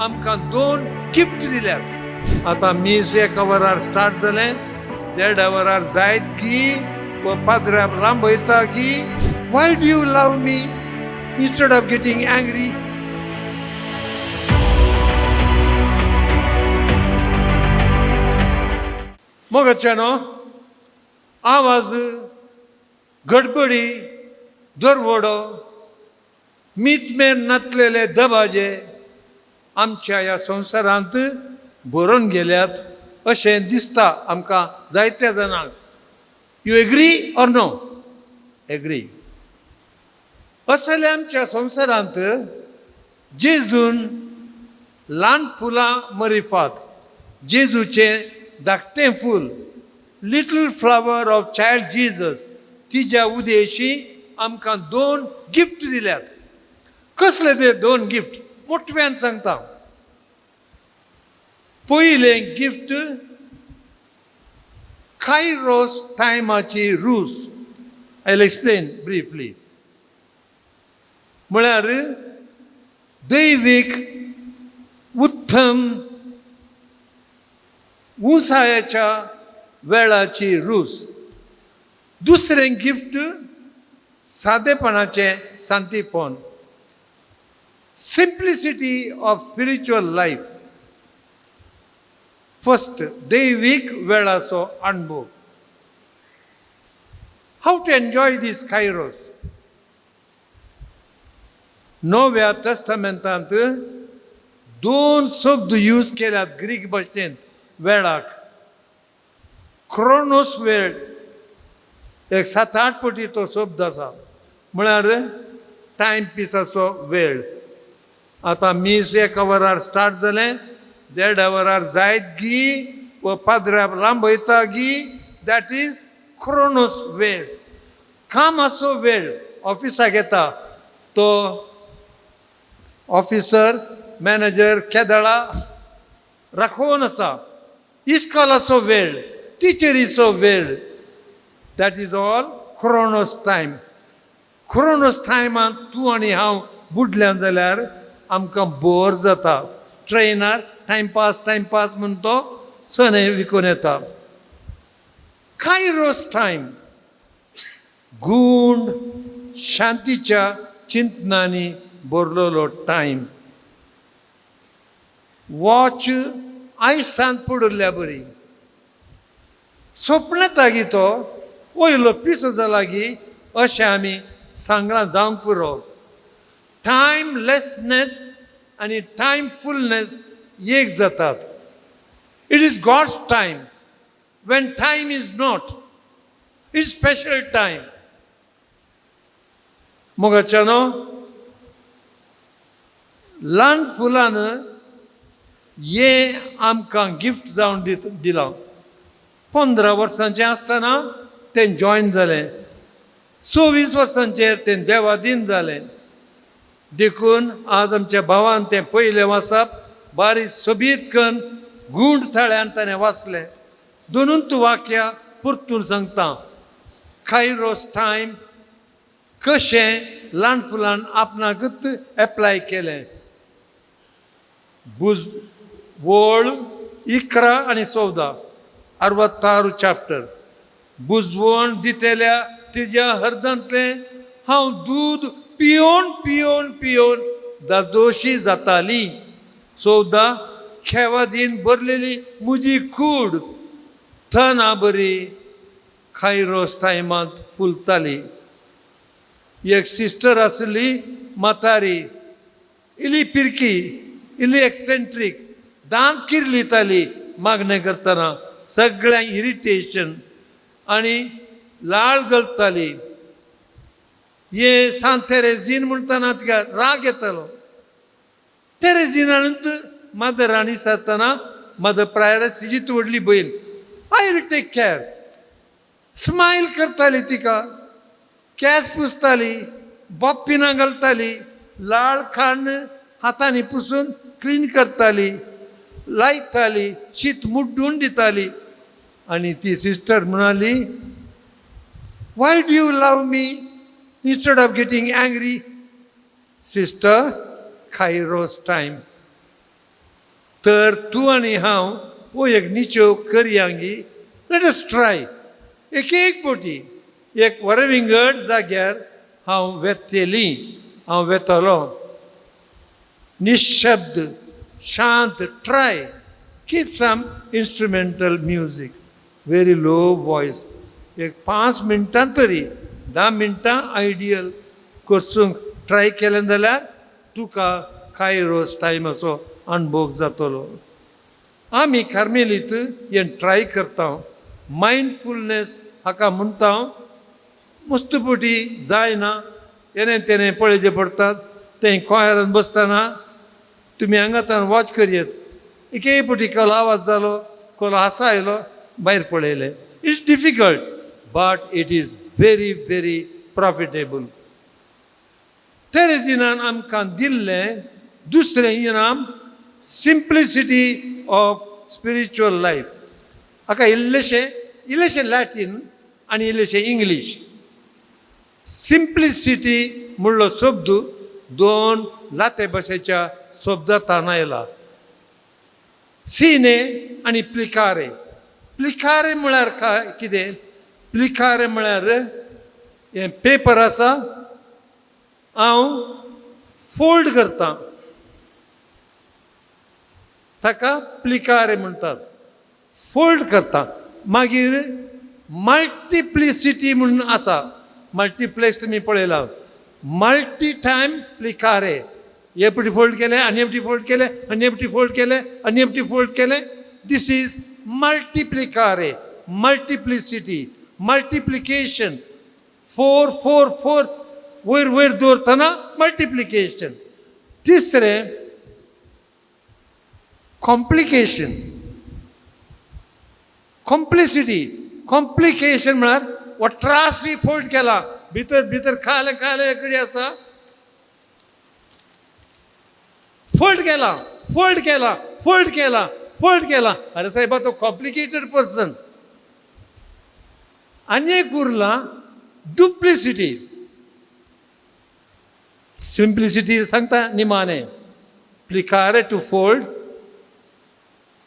आमकां दोन गिफ्ट दिल्यात. आतां मीस एका वरार स्टार्ट जालें, देडा वरार जायत की पाद्र्याक लांबयता की why do you love me instead of getting angry. मोगाच्यानो, आवाज, गडबडी, दरवडो, मीतमेर नातलेले दबाजे आमच्या ह्या संवसारांत भरून गेल्यात अशें दिसता आमकां जायत्या जाणांक. You agree or no? Agree. असल्या आमच्या संवसारांत जेजून ल्हान फुलां मरिफात, जेजूचें धाकटें फूल, little flower of child Jesus, तिज्या उदेशी आमकां दोन गिफ्ट दिल्यात. कसले ते दोन गिफ्ट? मोठव्यान सांगता. पयलें गिफ्ट कायरोस टायमाची रूस. I will explain briefly. म्हळ्यार दैवीक उत्तम उंचायेच्या वेळाची रूस. दुसरें गिफ्ट सादेपणाचें शांतीपण, simplicity of spiritual life. First, दैवीक वेळाचो अणभव. How to enjoy this kairos? नव्या तेस्तामेंतांत दोन शब्द यूज केल्यात ग्रीक भाशेंत वेळाक. क्रोनोस वेळ, एक सात आठ पटी तो शब्द आसा, म्हळ्यार टायम पिसाचो वेळ. आतां मीस एका वरार स्टार्ट जालें, देडा वरार जायत गी व पाद्र्याक लांबयता गी, that is क्रोनोस वेळ. कामाचो वेळ, ऑफिसाक येता तो ऑफिसर, मॅनेजर केदळा राखोवन आसा. इस्कॉलाचो वेळ, टिचरीचो वेळ, that is all chronos time. Chronos टायमांत तूं आनी हांव बुडल्यान जाल्यार आमकां बोर जाता. ट्रेनार टायमपास टायमपास म्हूण तो सने विकून येता. कायरोस टायम गूंड शांतीच्या चिंतनांनी भरलेलो टायम. वॉच आयसांत पडिल्ल्या बरी सोंपणेता गी तो वयलो पिसो जाला गी अशें आमी सांगलां जावंक पुरो. टायमलेसनेस आनी टायमफुलनेस एक जातात. It is God's time when time is not. It's special time. मोगाच्यानो, ल्हान फुलान हें आमकां गिफ्ट जावन दिलां. 15 वर्सांचें आसतना तें जॉयन जालें, 26 वर्सांचेर तें देवादीन जालें. देखून आज आमच्या भावान तें पयलें वाचप बारीक सोबीत कन्न गूंड थाळ्यान ताणें वाचलें. दोनून तूं वाक्यां परतून सांगता. कायरोस टायम कशें ल्हान फुलान आपणाकूच एप्लाय केलें. बुज वळ 11 आनी 14, 66 चॅप्टर. बुजवण दितेल्या तिज्या हर्दांतलें हांव दूद पियोन पियोन पियोन दादोशी जाताली. 14, खेवादीन भरलेली म्हजी कूड थना बरी खायरोस टायमांत फुलताली. एक सिस्टर आसली म्हातारी, इल्ली पिरकी, इल्ली एक्सेंट्रीक, दांत किरलिताली मागणें करतना, सगळ्यांक इरिटेशन आनी लाळ गळताली. हे सांत तेरेझीन म्हणटना तिका राग येतालो. तेरेझिनानूच मदर आनी सरतना मदर प्रायरस तिजीच व्हडली भयण, I will take care. Smile करताली तिका, केंस पुसताली, बॉपिनां घालताली, लाळ खाण हातांनी पुसून क्लीन करताली, लायताली, शीत मुड्डून दिताली. आनी ती सिस्टर म्हणाली, why do you love me instead of getting angry? Sister, kairos time. तर तूं आनी हांव हो एक निचेव करयांगी. Let us try. एक एक पोटी एक वरें विंगड जाग्यार हांव वेतली, हांव वेतलो. निशब्द शांत. Try. Keep some instrumental music, very low voice. एक 5 मिनटां तरी, 10 मिनटां आयडियल करसूंक ट्राय केलें जाल्यार तुका कायरोस टायमाचो अणभव जातलो. आमी कार्मेलीत हें ट्राय करता. मायंडफुलनेस हाका म्हणटा. मस्तपुटी जायना, येणे तेणें पळयचें पडटात. तें कोयरान बसतना तुमी हांगातान वॉच करयेत. एके पटी कोलो आवाज जालो, कोलो हांसो आयलो, भायर पळयलें. It's difficult but it is very very profitable. तेरेजिनान आमकां दिल्लें दुसरें इनाम सिंप्लिसिटी ऑफ स्पिरिच्युअल लायफ. हाका इल्लेशें इल्लेशें लॅटीन आनी इल्लेशें इंग्लीश. सिंप्लिसिटी म्हणलो शब्द 2 लाते भाशेच्या शब्दांत आयला, सिने आनी प्लिकारे. प्लिकारे म्हळ्यार काय कितें? प्लिकारे म्हळ्यार हें पेपर आसा, हांव फोल्ड करता, ताका प्लिकारे म्हणटात. फोल्ड करता. मागीर मल्टिप्लिसिटी म्हणून आसा. मल्टिप्लेक्स तुमी पळयला. मल्टी टायम प्लिकारे. हे पटी फोल्ड केलें आनी हे पटी फोल्ड केलें आनी हे पटी फोल्ड केलें आनी हे पटी फोल्ड केलें. This is multiplicare, multiplicity, multiplication. 4 4 4 वयर वयर दवरतना मल्टिप्लिकेशन. तिसरें कॉम्प्लिकेशन, कॉम्प्लिसिटी. कॉम्प्लिकेशन म्हळ्यार वट्रासी फोल्ड केला, भितर भितर खालें खालें कडेन आसा, फोल्ड केला, फोल्ड केला, फोल्ड केला, फोल्ड केला. अरे साहेबा, तो कॉम्प्लिकेटेड पर्सन. आनी एक उरला डुप्लिसिटी. सिंप्लिसिटी सांगता निमाणे, plicare to fold,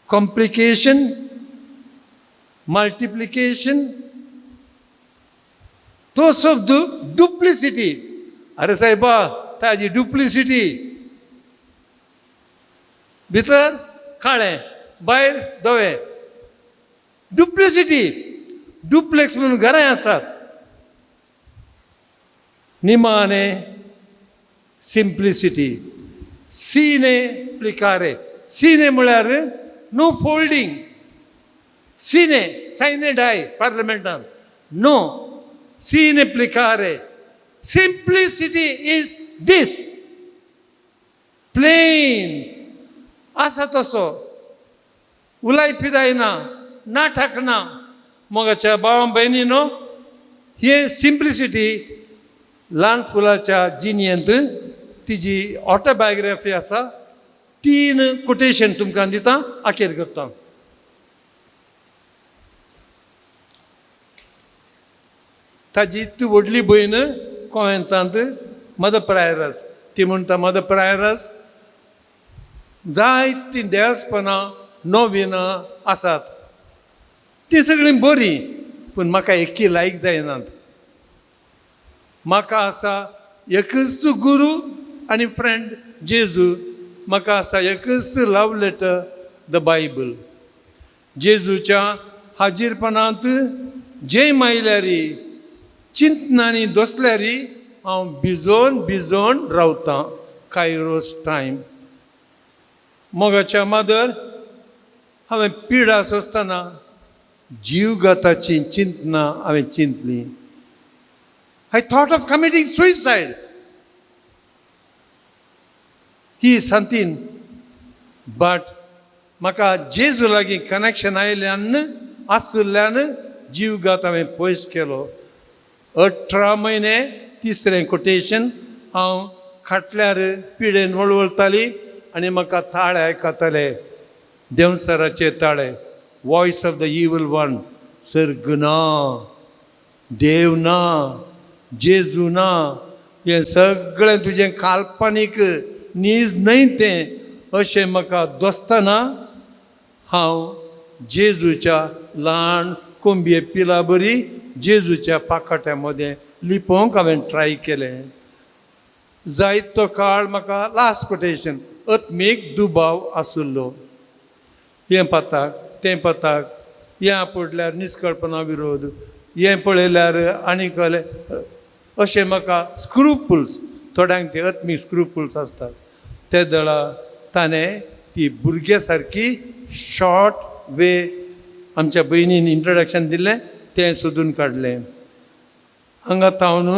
complication, multiplication. तो शब्द डुप्लिसिटी. अरे साहेबा, ताजी डुप्लिसिटी, भितर काळें भायर धवें. डुप्लिसिटी. डुप्लेक्स म्हणून घरां आसात. निमाणे सिंप्लिसिटी. सिने प्लिकारे. सिने म्हळ्यार नो फोल्डींग. सिने सायने डाय पार्लमेंटान no. Sine plicare. Simplicity is this plain आसा तसो, उलाय फिरायना, नाटक ना. मोगाच्या भावा भयणीनो, हे सिंप्लिसिटी ल्हान फुलाच्या जिणेंत तिजी ऑटोबायोग्राफी आसा. 3 कोटेशन तुमकां दिता, अखेर करता. ताजी ती व्हडली भयण कोवेंतांत मदर प्रायरस. ती म्हणटा मदर प्रायरस जायतीं देवस्पणां नोविनां आसात, तीं सगळीं बरीं, पूण म्हाका एकय लायक जायनात. म्हाका आसा एकच गुरू आनी फ्रेंड जेजू. म्हाका आसा एकच लव लेटर, the Bible. जेजूच्या हाजीरपणांत जंय आयल्यारी चिंतनांनी दोसल्यारी हांव भिजोन भिजोन रावतां. Kairos time. मोगाच्या मादर, हांवें पिडा सोंसतना जीवघाताची चिंतनां हांवें चिंतली. I thought of committing suicide. ही सांतीन. बट म्हाका जेजू लागीं कनेक्शन आयिल्ल्यान आशिल्ल्यान जीवघात हांवें पयस केलो. 18 म्हयने. तिसरें कोटेशन, हांव खाटल्यार पिडेन वळवळताली आनी म्हाका ताळे आयकताले, देंवचाराचे ताळे. Voice of the evil one. सर्ग ना, देव ना, जेजू ना, हें सगळें तुजें काल्पनीक, नीज न्हय तें. अशें म्हाका दोसतना हांव जेजूच्या ल्हान कोंबये पिला बरी जेजूच्या पाखाट्या मदें लिपोवंक हांवें ट्राय केलें. जायतो काळ म्हाका, लास्ट कोटेशन, आत्मीक दुबाव आशिल्लो. हें पताक, तें पताक, हें पडल्यार निस्कळपणा विरोध, हें पळयल्यार आनी कळ्ळें, अशें म्हाका स्क्रुपुल्स. थोड्यांक ते आत्मीक स्क्रुपुल्स आसतात. ते दळा ताणें ती भुरग्या सारकी शॉर्ट वे, आमच्या भयणीन इंट्रोडक्शन दिलें, तें सोदून काडलें. हांगा थावन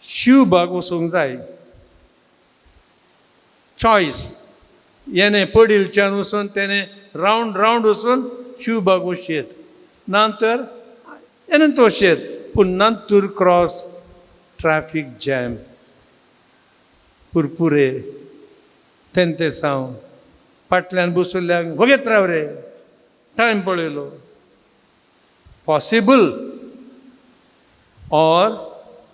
शिवबाग वचूंक जाय, चॉयस. येणे पडीलच्यान वचून, तेणें रावंड रावंड वचून शिवबाग वचयेत, ना तर येणे वचयेत, पूण नंतर क्रॉस ट्रॅफीक जॅम, पुरपुरे, तेंतेसांव, फाटल्यान बसुल्ल्यांक वगेत राव रे, टायम पळयलो. Possible or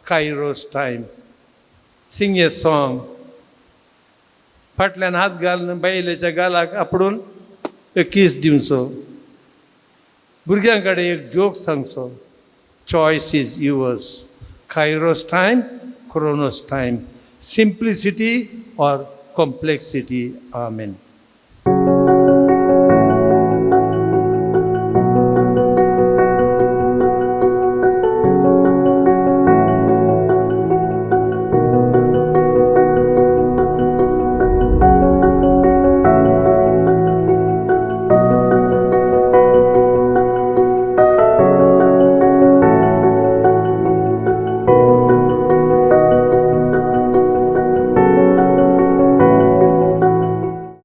Kairos time, sing a song, फाटल्यान हात घालून बायलेच्या गालाक आपडून एक कीस दिवचो, भुरग्यां कडेन एक joke सांगचो. Choice is yours. Kairos time, Chronos time, simplicity or complexity. Amen.